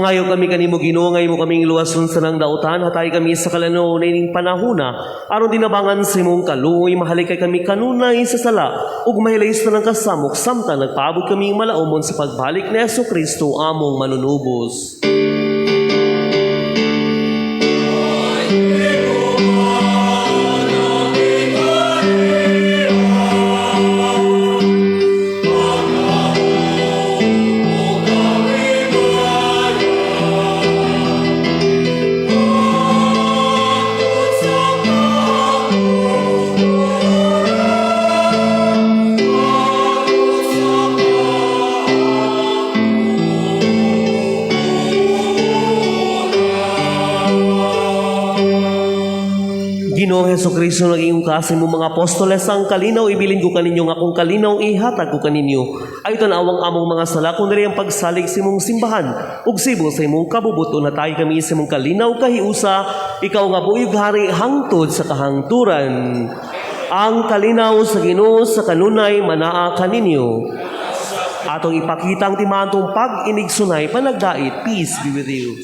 Mangayo kami kanimo, Ginoo, nga imo kaming luwason sa tanang dautan, hatagi kami sa kalinaw niining panahona aron dinabangan sa imong kaluoy mahalikay kami kanunay sa sala ug mahilay sa tanang kasamok samtang nagpaabot kami malaumon sa pagbalik ni Hesus Kristo among manunubos. Ginoong Hesus Kristo, nag-ingon ka sa imong mga apostoles, "Ang kalinaw ibilin ko kaninyo, nga akong kalinaw ihatag ko kaninyo. Ayaw tan-awang among mga sala, kundi ang pagsalig sa imong simbahan. Ug sibo sa imong kabubuton, hatagi kami sa imong kalinaw kahiusa, ikaw nga buhi ug hari hangtod sa kahangturan." Ang kalinaw sa Ginoo sa kanunay manaa kaninyo. Atong ipakita ang timaantong pag-inigsunay panagdait. Peace be with you.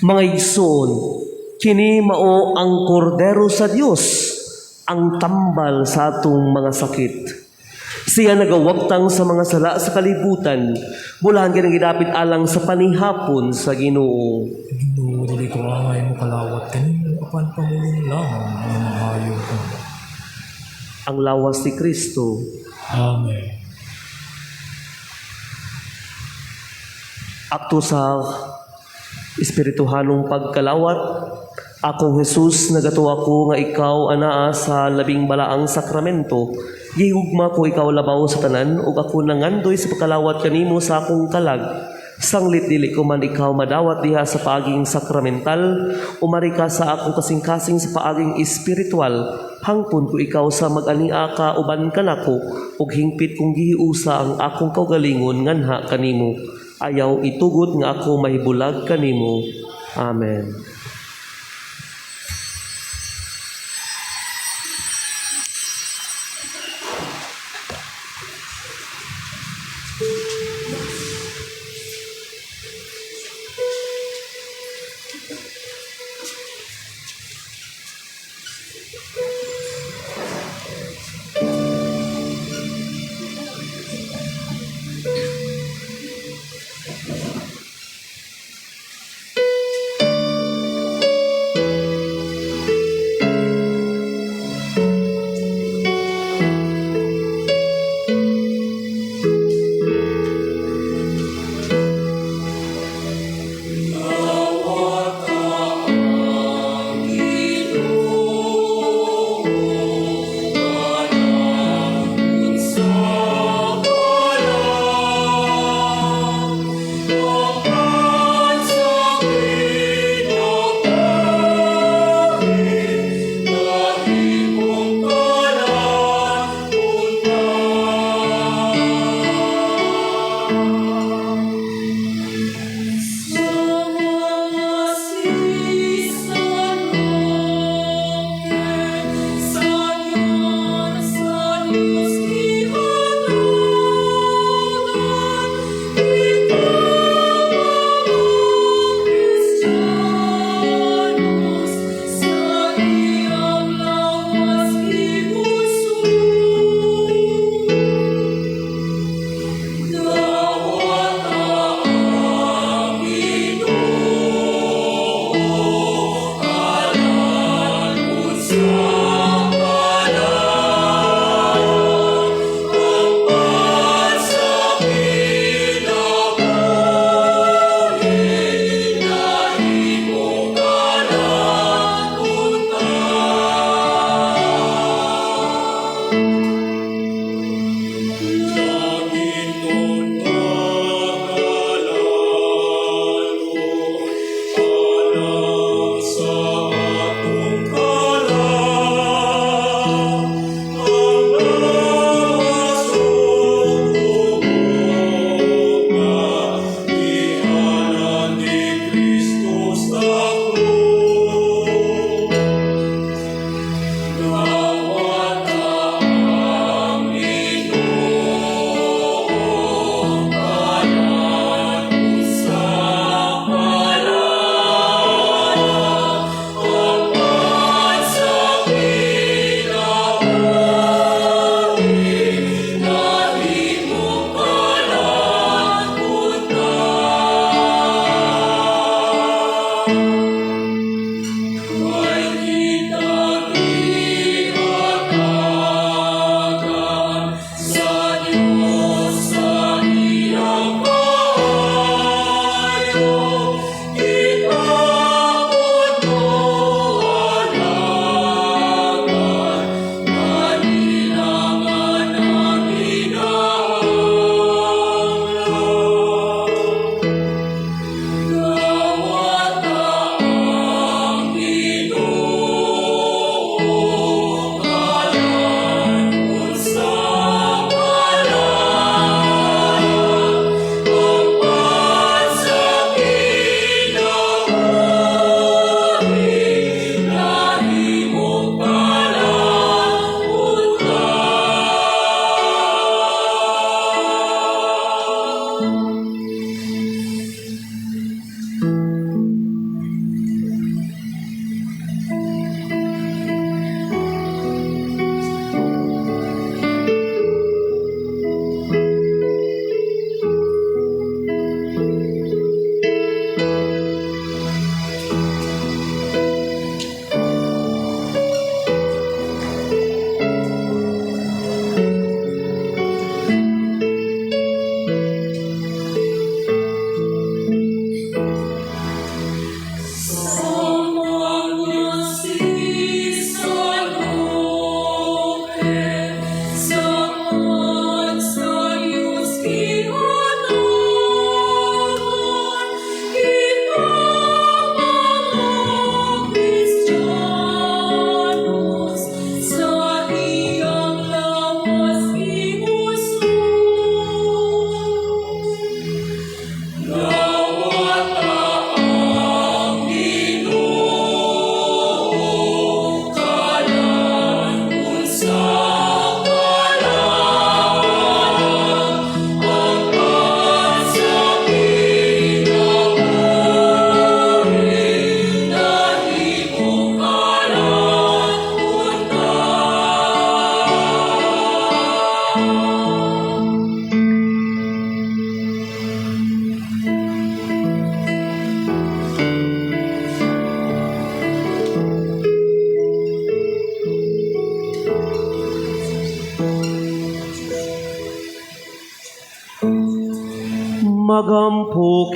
Mga igsoon, kini mao ang kordero sa Dios, ang tambal sa atong mga sakit. Siya nagawagtang sa mga sala sa kalibutan, bulahan kinang gidapit alang sa panihapon sa Ginoo. Ginoo, dili ko angay mokalawat kanimo apan pamulong lamang nga maayo ko. Ang lawas ni Kristo. Amen. Akto sa espirituhanong pagkalawat, akong Jesus, nagatuo ko nga ikaw anaa sa labing balaang sakramento. Gihugma ko ikaw labaw sa tanan ug ako nangandoy sa pagkalawat kanimo sa akong kalag. Sanglit dili ko man ikaw madawat diha sa paaging sakramental, umari ka sa akong kasing-kasing sa paaging espiritual. Hangpon ko ikaw sa mag-ania ka uban kanako ug hingpit kong gihiusa ang akong kaugalingon nganha kanimo. Ayaw itugot nga ako mahibulag kanimo. Amen.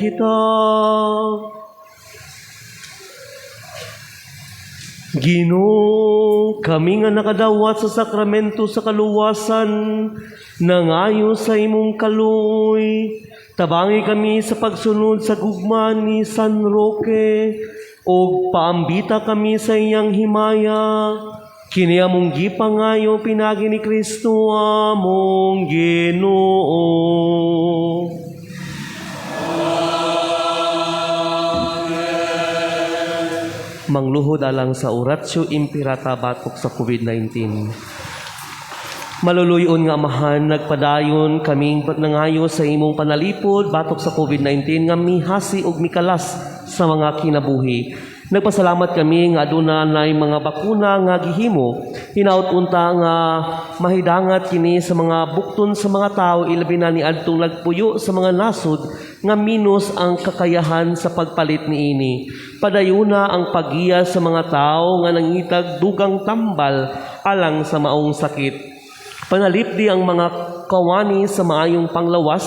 kita. Ginoo, kami nga nakadawat sa sakramento sa kaluwasan, nangayo sa imong kaluoy. Tabangi kami sa pagsunod sa gugma ni San Roque, ug paambita kami sa iyang himaya. Kini among gipangayo pinaagi ni Kristo among Ginoo. Mangluhod alang sa Oratio Imperata batok sa COVID-19. Maluluyon nga Amahan, nagpadayon kaming nangayo sa imong panalipod batok sa COVID-19 nga mihasi og mikalas sa mga kinabuhi. Nagpasalamat kami nga aduna nay mga bakuna nga gihimo. Hinaut unta nga mahidangat kini sa mga bukton sa mga tao, ilabi na niadtong nagpuyo sa mga nasod nga minus ang kakayahan sa pagpalit niini. Padayuna ang paggiya sa mga tao nga nangitag dugang tambal alang sa maong sakit. Panalipdi ang mga kawani sa maayong panglawas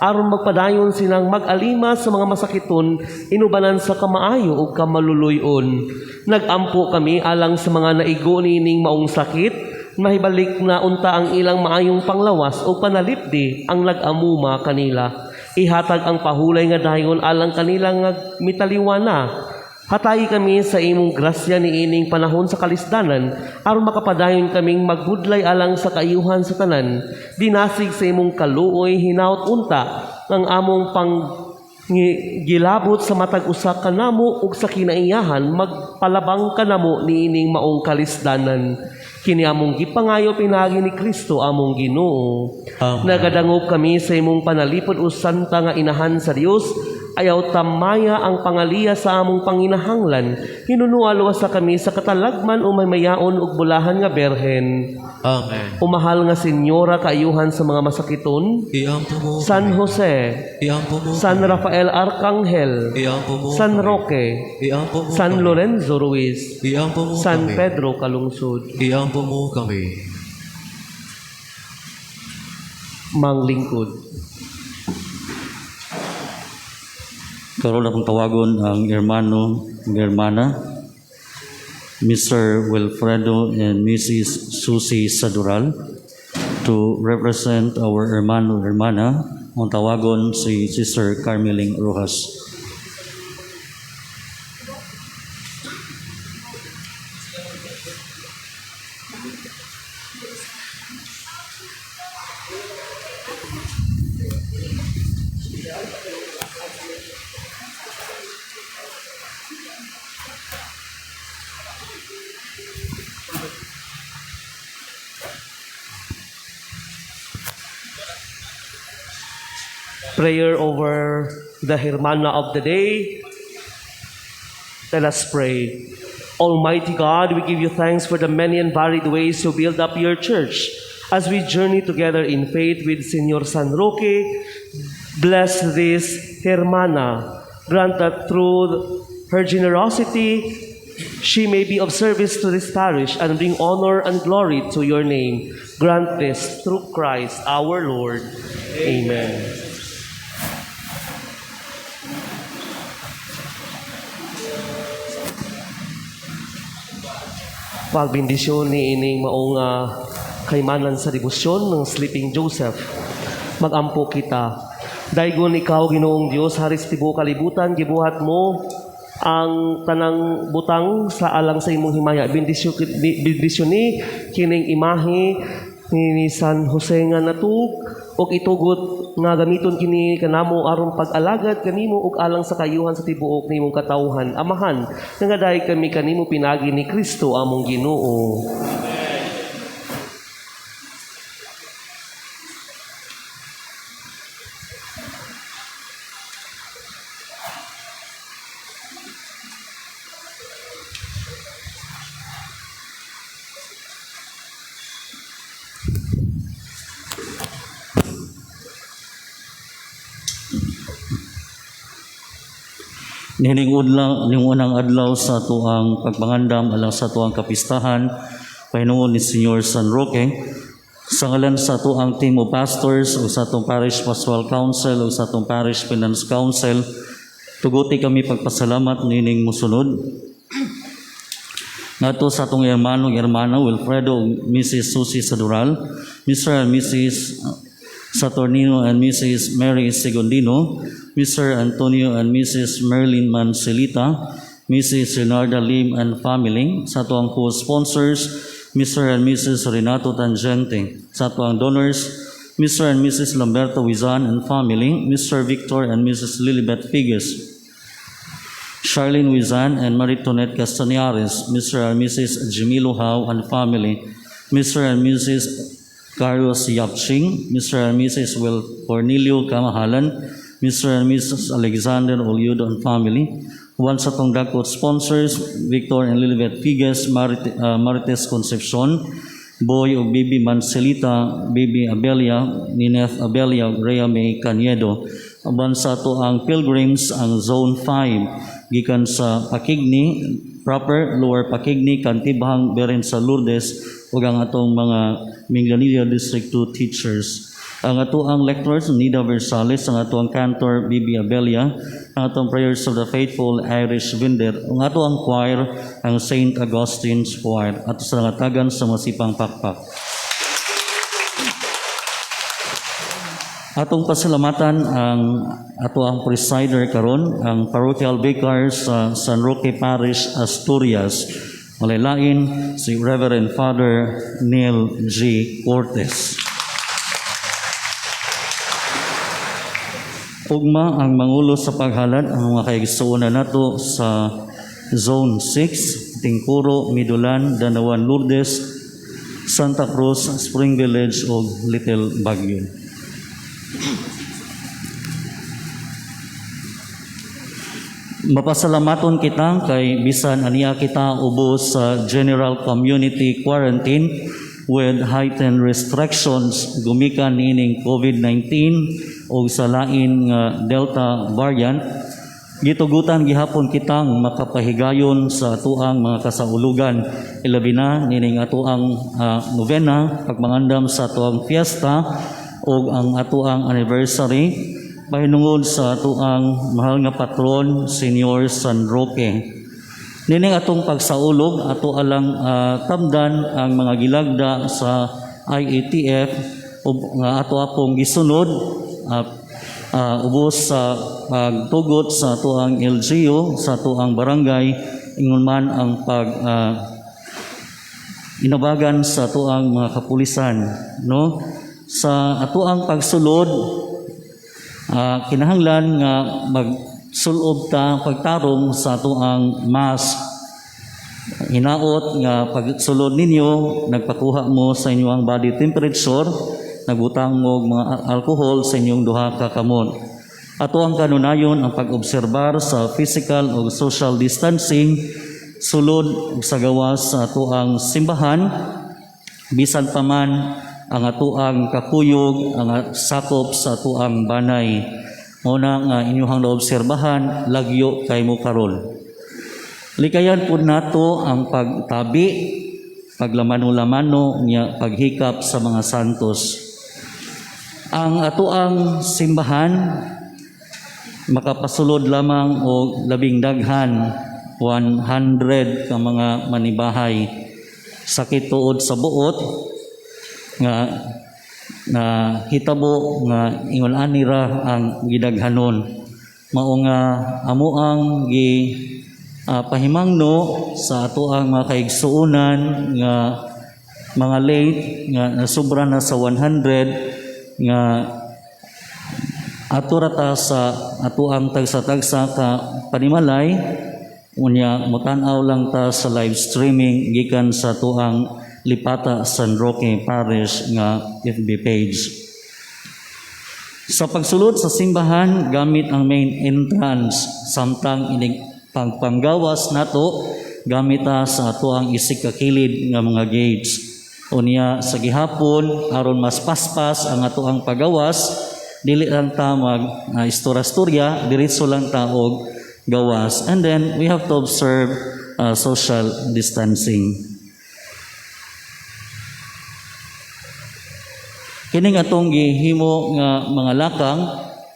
aron magpadayon silang mag-alima sa mga masakiton inubanan sa kamaayo ug kamaluluyon. Nagampo kami alang sa mga naigo niining maong sakit, mahibalik na unta ang ilang maayong panglawas o panalipdi ang nag-amuma kanila. Ihatag ang pahulay nga dayon alang kanila nga mitaliwana. Hatayi kami sa imong grasya niining panahon sa kalisdanan aron makapadayon kaming magbudlay alang sa kaayuhan sa tanan. Dinasig sa imong kaluoy, hinaut unta ang among pang gilabot sa matag usa kanamo ug sa kinaiyahan magpalabang kanamo niining maong kalisdanan. Kini among gipangayo pinaagi ni Kristo among Ginoo. Amen. Nagadangop kami sa imong panalipod o santa nga inahan sa Dios. Ayaw tamaya ang pangaliya sa among panginahanglan. Hinunua luwasa kami sa katalagman o maymayaon ug bulahan nga berhen. Amen. O mahal nga Senyora kaayuhan sa mga masakiton, Iampo mo San kami. Jose, Iampo mo San kami. Rafael Arcangel, Iampo mo San kami. Roque, Iampo mo San kami. Lorenzo Ruiz, Iampo mo San kami. Pedro Calungsod. Iampo mo kami. Manglingkod. Karon akong tawagon ang hermano ug hermana, Mr. Wilfredo and Mrs. Susie Sadural, to represent our hermano hermana. Ang tawagon si Sister Carmeling Rojas. Prayer over the Hermana of the day. Let us pray. Almighty God, we give you thanks for the many and varied ways you build up your church. As we journey together in faith with Señor San Roque, bless this Hermana. Grant that through her generosity, she may be of service to this parish and bring honor and glory to your name. Grant this through Christ our Lord. Amen. Pagbendisyon ni ining maong kaymanan sa debosyon ng Sleeping Joseph. Magampo kita. Daygon ikaw, Ginoong Dios, haris tibuok kalibutan, gibuhat mo ang tanang butang sa alang sa imong himaya. Bendisyon, bendisyon ni kining imahe ni San Jose nga natug ug itugot nga gamiton kini kanamo aron pag-alagad kanimo ug alang sa kayuhan sa tibuok nimong katawhan. Amahan, nangadayeg kami kanimo pinaagi ni Kristo among Ginoo. Nining unang ning unang adlaw sa atuang pagpangandam alang sa atuang kapistahan pahinuon ni Señor San Roque, Sa ngalan sa atoang team of pastors o sa atong Parish Pastoral Council o sa atong Parish Finance Council, tuguti kami pagpasalamat nining musunod. Ngadto sa atong hermano ug hermana Wilfredo ug Mrs. Susie Sadural, Mr. and Mrs. Saturnino and Mrs. Mary Segundino, Mr. Antonio and Mrs. Merlin Mancelita, Mrs. Leonarda Lim and family, sa atoang co-sponsors, Mr. and Mrs. Renato Tangente, sa atoang donors, Mr. and Mrs. Lamberto Wizan and family, Mr. Victor and Mrs. Lilibet Figes, Charlene Wizan and Maritonet Castañares, Mr. and Mrs. Jimilo Howe and family, Mr. and Mrs. Carlos Yapching, Mr. and Mrs. Will Cornelio Kamahalan, Mr. and Mrs. Alexander Oliodo and family, uban sa atong dakot sponsors, Victor and Lilibet Figes, Marites Concepcion, Boy ug Bibi Mancelita, Bibi Abelia, Nineth Abelia, ug Rhea May Caniedo. Uban sa atoang pilgrims, ang Zone 5, gikan sa Pakigni, proper, Lower Pakigni, Kantibahang, Beren sa Lourdes, ug ang atong mga Minglanilla District 2 teachers. Ang atoang lectors, Nida Versales, ang atoang cantor, Bibi Abelia, ang atong Prayers of the Faithful, Irish Winder, ang atoang choir, ang St. Augustine's Choir, ato sa ngatagan sa masipang pakpak. Atong pasalamatan ang atoang presider karon, ang parochial vicar sa San Roque Parish, Asturias, malalain si Reverend Father Neil G. Cortez. Ugma ang mangulo sa paghalad ang mga kaigsuonan nato sa Zone 6, Tingkuro, Midulan, Danawan, Lourdes, Santa Cruz, Spring Village ug Little Baguio. Mapasalamaton kita kay bisan aniya kita ubos sa general community quarantine with heightened restrictions gumikan niining COVID-19 o sa lain nga Delta variant, gitugutan gihapon kitang makapahigayon sa atoang mga kasaulugan, ilabi na nining atoang novena, pagmangandam sa atoang fiesta ug ang atoang anniversary pahinungod sa atoang mahal nga patron, Senior San Roque. Nining atong pagsaulog, ato alang tamdan ang mga gilagda sa IATF ug nga ato apong gisunod ubos sa pagtugot sa atoang LGU, sa atoang barangay, ingon man ang pag inabagan sa atoang mga kapulisan, no? Sa atoang pagsulod, kinahanglan nga magsulob ta pagtarong sa atoang mask. Hinaot nga pagsulod ninyo, nagpakuha mo sa inyong body temperature, nagbutang mo og mga alcohol sa inyong duha ka kamot. Ato ang kanunayon ang pag-obserbar sa physical o social distancing sulod sa gawas sa atoang simbahan, bisan pa man ang atoang kakuyog ang sakop sa atoang banay. Mao na nga inyong naobserbahan, lagyo kay mo karon. Likayan pud nato ang pagtabi, paglamano-lamano nya paghikap sa mga santos. Ang atoang simbahan makapasulod lamang og labing daghan 100 ka mga manibahay. Sakit tuod sa buot nga na hitabo nga ingon ani ra ang gidaghanon. Mao nga amo ang gi pahimangno sa atoang mga kaigsuonan nga mga late nga nasobra na sa 100 nga ato ra ta sa atoang tagsa-tagsa ka panimalay, unya motan-aw lang ta sa live streaming gikan sa atoang Lipata San Roque Parish nga FB page. Sa pagsulod sa simbahan, gamit ang main entrance, samtang inig pagpanggawas nato gamit ta sa atoang isig kakilid nga mga gates. Unya sa gihapon, aron mas paspas ang atoang pagawas, dili lang ta mag istorya-istorya, diretso lang ta og gawas. And then we have to observe social distancing. Kining atong gihimo nga mga lakang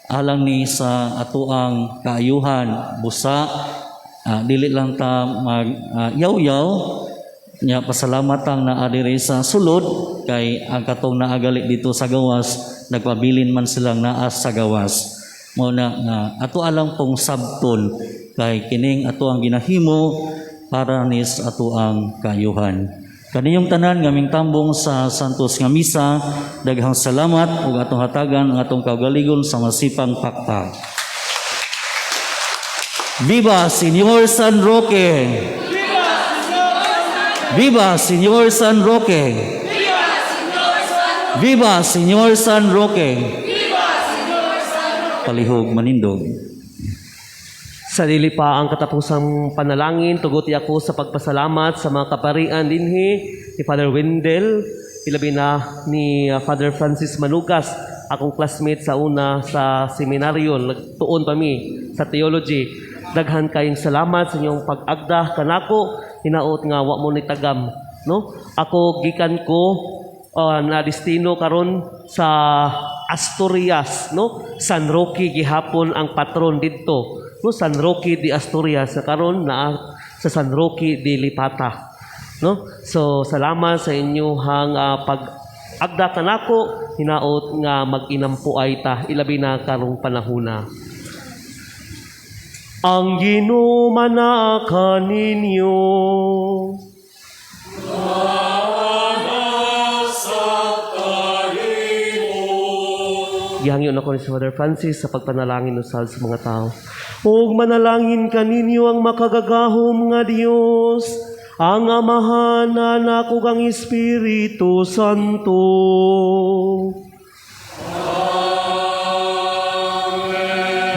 alang ni sa atoang kaayuhan, busa dili lang ta mag yaw-yaw nya. Pasalamat ang naa diri sa sulod kay ang katong naagali dito sa gawas, nagpabilin man silang naa sa gawas. Mao na nga ato alang pong sabton kay kining ato ang ginahimo para nis ato ang kaayuhan. Kaniyong tanan nga tambong sa Santos nga Misa, daghang salamat ug atong hatagan ang atong kaugalingon sa masipang pakpak. Viva Señor San Roque! Viva Señor San Roque! Viva Señor San Roque! Palihog manindog. Sa dili pa ang katapusang panalangin, tuguti ako sa pagpasalamat sa mga kaparian dinhi ni Father Wendell, ilabi na ni Father Francis Manugas, akong classmate sa una sa seminaryo, nagtuon pa mi sa theology. Daghan kayong salamat sa inyong pag-agda kanako, hinaot nga wa mo ni tagam, no? Ako gikan ko na destino karon sa Asturias, no? San Roque gihapon ang patron didto, no? San Roque de Asturias, sa karon naa sa San Roque de Lipata, no? So salamat sa inyong pag agda kanako, hinaot nga mag-inampuay ta, ilabi na karong panahona. Ang Ginoo manaa kaninyo. Gihangyo nako ni Father Francis sa pagpanalangin usab sa mga tao. Ug manalangin kaninyo ang makagagahom nga Dios, ang Amahan, Anak ug ang Espiritu Santo. Amen.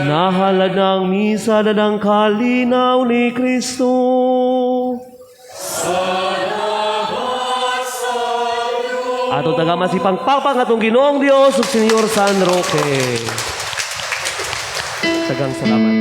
Nahalad ang misa na ng kalinaw ni Kristo. Atong tagama si pangpapang atong Ginoong Dios ug Señor San Roque. Daghang salamat.